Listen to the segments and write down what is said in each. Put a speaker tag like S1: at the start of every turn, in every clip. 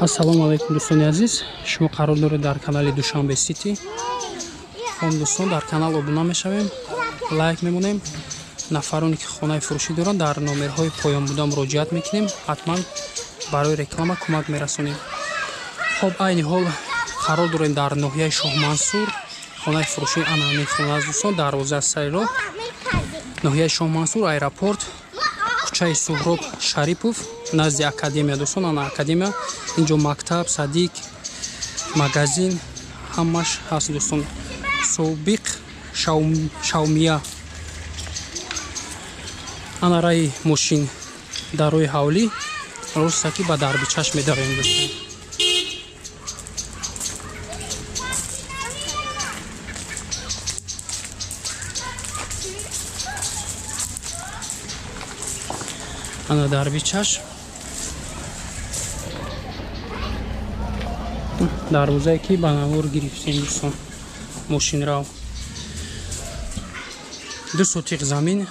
S1: Ассалому алайкум, дӯстони азиз. Шумо қарор доред дар канали Душанбе Сити. Хом, дӯстон, дар канал обуна мешавем, лайк мемонем. Нафароне ки хонаи фурӯшӣ доранд, дар номерҳои поён буда муроҷиат мекунем, ҳатман барои реклама кӯмак мерасонем. Хоб, айни ҳол қарор дорем дар ноҳияи Шоҳмансур. Хонаи фурӯшӣ ана ҳамин хона аст, дӯстон, дарвоза аз сари роҳ. Ноҳияи Шоҳмансур, аэропорт, кӯчаи Суҳроб Шарипов, назди академия, дӯстон. Ана академия, инҷо мактаб, садик, магазин ҳамаш ҳаст, дӯстон. Собиқ Шаумия. Ана раи мошин дар роҳи ҳавлӣ, ростаки ба дарбичаш медароем, дӯстон. Ана дарбичаш, дарвозае ки ба навор гирифтем, дӯстон, мошинрав. 2 сотиқ замин,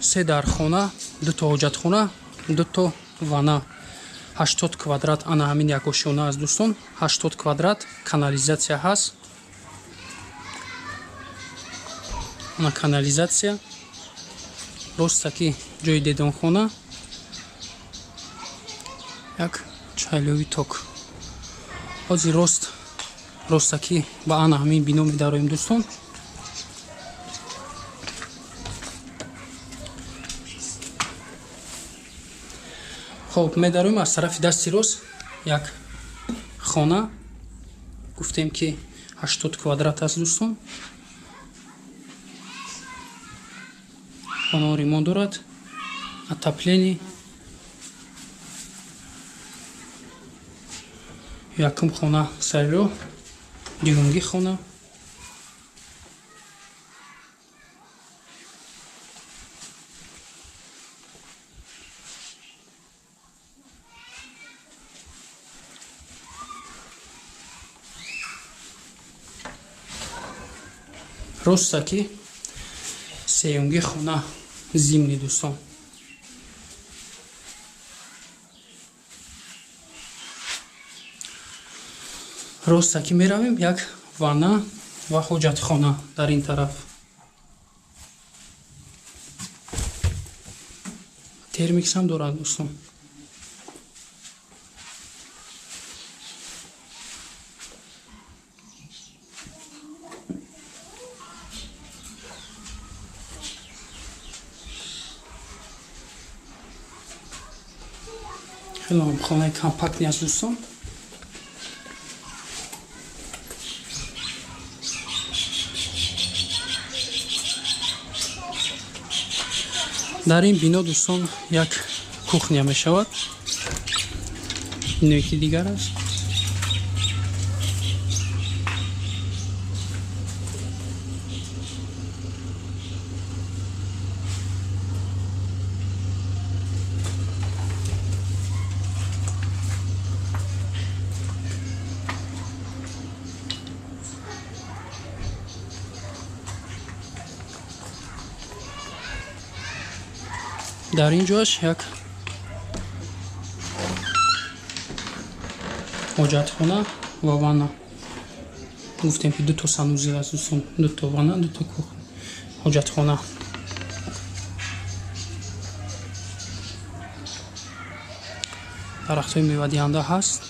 S1: 3 дархона, 2 ҳоҷатхона, 2 вана, 80 квадрат. Ана ҳамин як ошёна аст, дӯстон, 80 квадрат, канализатсия ҳаст. Ана канализатсия, ростаки ҷои дедонхона, як чайлови ток. Ҳозир ростаки ба ана ҳамин бино медароем, дӯстон. Хоб, медароем аз тарафи дасти рост як хона, гуфтем ки 80 квадрат аст, дӯстон. Хона ремонт дорад, отопление, якум хона сари роҳ, дуюмги хона. Ростаки сеюмги хона зимни, дӯстон. Ростаки меравем, як ванна ва ҳоҷатхона дар ин тараф. Термикс ҳам дорад, дӯстон. Хеле хонаи компактни аст, дӯстон. Дар ин бино, дӯстон, як кухня мешавад, биное ки дигар аст. Дар ин ҷоаш як ҳоҷатхона ва ванна. Гуфтем ки 2 санузел аст, дӯстон, 2 ванна, 2 ҳоҷатхона. Дарахтҳои мевадиҳанда ҳаст.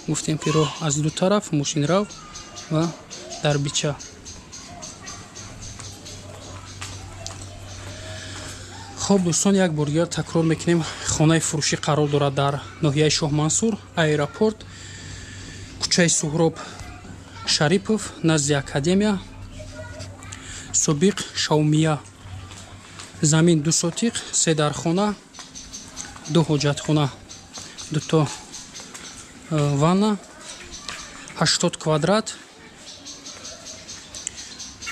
S1: Гуфтем ки роҳ аз ду тараф, мошинрав ва дарбича. Хоб, дӯстон, як бор дигар такрор мекунем, хонаи фурӯшӣ қарор дорад дар ноҳияи Шоҳмансур, аэропорт, кӯчаи Суҳроб Шарипов, назди академия, собиқ Шаумия. Замин 2 сотиқ, 3 дархона, 2 ҳоҷатхона, 2 ванна, 80 квадрат,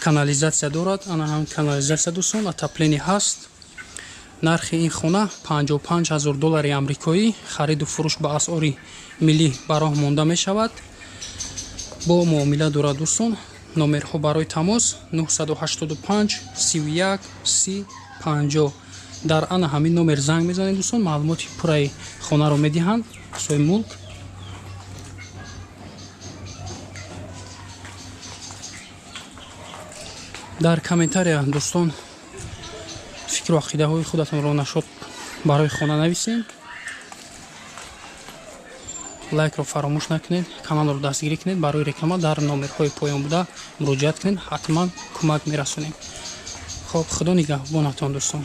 S1: канализатсия дорад. Ана ҳам канализатсия, дӯстон, отопление ҳаст. Нархи ин хона 55 000 доллари амрикоӣ, хариду фурӯш ба асъори миллӣ ба роҳ монда мешавад. Бо муомила дорад, дӯстон. Номерҳо барои тамос 985 31 30 50. Дар ана ҳамин номер занг мезанед дӯстон, маълумоти пурраи хонаро медиҳанд соҳиби мулк. Дар комментария дӯстон фикру ақидаҳои худатонро нашод барои хона нависед. Лайкро фаромӯш накунед, каналро дастгирӣ кунед. Барои реклама дар номерҳои поён буда муроҷиат кунед, ҳатман кӯмак мерасонем. Хоб, худо нигаҳбонатон дӯстон.